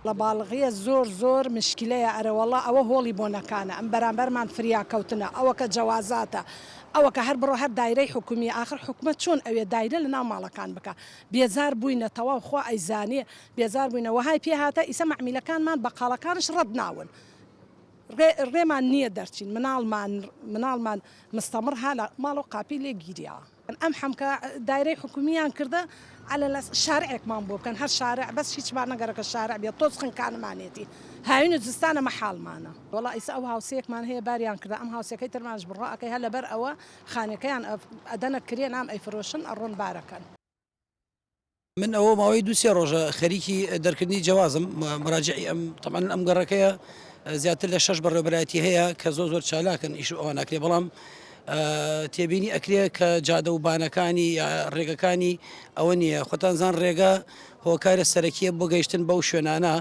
قەڵەباڵغیە زۆر زۆر مشکیلەیە ئەرەوەڵا ئەوە هۆڵی بۆنەکانە ئەم بەرامبەرمان فریاکەوتنە ئەوەکە جەوازاتە ئەوەکە هەر بڕۆ هەر دایرەی حکومیە ئاخر حکومەت چۆن ئەوێ دایرە لەناو ماڵەکان بکا بێزار بوینە تەواو خوا ئەیزانێ بێزار بوینە وەهای پێ هاتە ئیسە مەعمیلەکانمان بەقاڵەکانش ڕەت ناون ڕێ ڕێمان نیە دەرچین مناڵمان مناڵمان مستەمڕ ها لە ماڵەوە قاپی لێ گیریا. ئەم حەمکە دایرەی حکومیان کردە عەلە لەس شارعێکمان بۆ بکەن هەر شارع بەس هیچمان نەگەرەکە شارع بێت تۆز خنکانمانێتی هاوین و زستانە مەحاڵمانە. وەڵا ئیسە ئەو هاوسێیەکمان هەیە باریان کردە ئەم هاوسێکەی ترمانش بڕا ئەکەی هەر لەبەر ئەوە خانەکەیان ئەدەنە کرێ نام ئەیفرۆشن ئەڕۆن بارەکەن. من ئەوە ماوەی دوو سێ ڕۆژە خەریکی دەرکردنی جەوازم مراجعی ئەم تەبعەن ئەم گەڕەکەیە زیاتر لە شەش بەڕێوەبەرایەتی هەیە کە زۆر زۆر چالاکن ئیش و ئەوان ئەکرێ بەڵام تێبینی ئەکرێ کە جادە و بانەکانی یا ڕێگەکانی ئەوە نییە خۆتان زان ڕێگە هۆکارە سەرەکیە بۆ گەیشتن بەو شوێنانە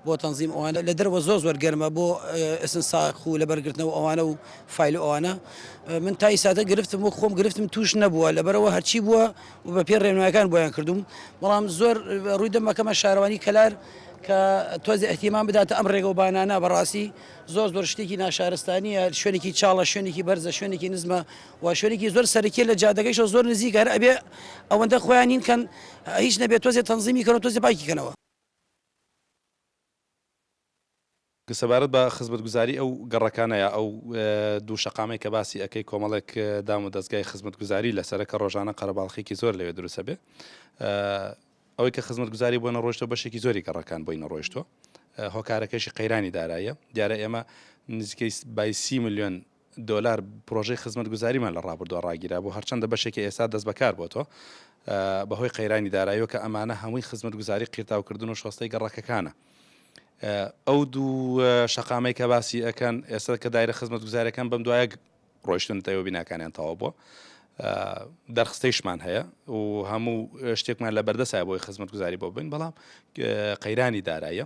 بۆ تەنزیم ئەوانە لە دەرەوە زۆر زۆر گەرمە بۆ ئسنساخ و لەبەرگرتنەوە ئەوانە و فایل و ئەوانە من تا ئیساتە گرفتم وەک خۆم گرفتم توش نەبووە لەبەرەوە هەرچی بووە و بە پێی ڕێنمایەکان بۆیان کردوم بەڵام زۆر ڕووی دەمەکەمە شارەوانی کەلار کە تۆزێ ئەهتیمان بداتە ئەم ڕێگە و بانانە بەڕاستی زۆر زۆر شتێکی ناشارستانیە شوێنێکی چاڵە شوێنێکی بەرزە شوێنێکی نزمە و شوێنێکی زۆر سەرەکیە لە جادەکەیشەوە زۆر نزیکە هەر ئەبێ ئەوەندە خۆیان نین کەن هیچ نەبێت تۆزێ تەنزیمی کەن و تۆزێ پاکی کەنەوە. سەبارەت بە خزمەتگوزاری ئەو گەڕەکانە یا ئەو دوو شەقامەی کە باسی ئەکەی کۆمەڵێک دام و دەزگای خزمەتگوزاری لەسەرە کە ڕۆژانە قەرەباڵخێکی زۆر لەوێ دروست ئەبێ ئەوەی کە خزمەتگوزاری بۆ نەڕۆیشتوە بەشێکی زۆری گەڕەکان بۆی نەڕۆیشتوە هۆکارەکەشی قەیرانی داراییە دیارە ئێمە نزیکەی بای سی ملیۆن دۆلار پرۆژەی خزمەتگوزاریمان لە ڕابردووە ڕاگیرابوو، هەرچەندە بەشێکی ئێستا دەستبەکار بۆتەوە بەهۆی قەیرانی داراییەوە کە ئەمانە هەمووی خزمەتگوزاری قیرتاوکردن و شۆستەی گەڕەکەکانە. ئەو دوو شەقامەی کە باسی ئەکەن ئێستا کە دایرە خزمەتگوزاریەکان بەم دوایە ڕۆیشتونەتە ئەوێ بیناکانیان تەواو بووە دەرخستەیشمان هەیە و هەموو شتێکمان لە بەردەسایە بۆی خزمەتگوزاری بۆ بن بەڵام قەیرانی داراییە.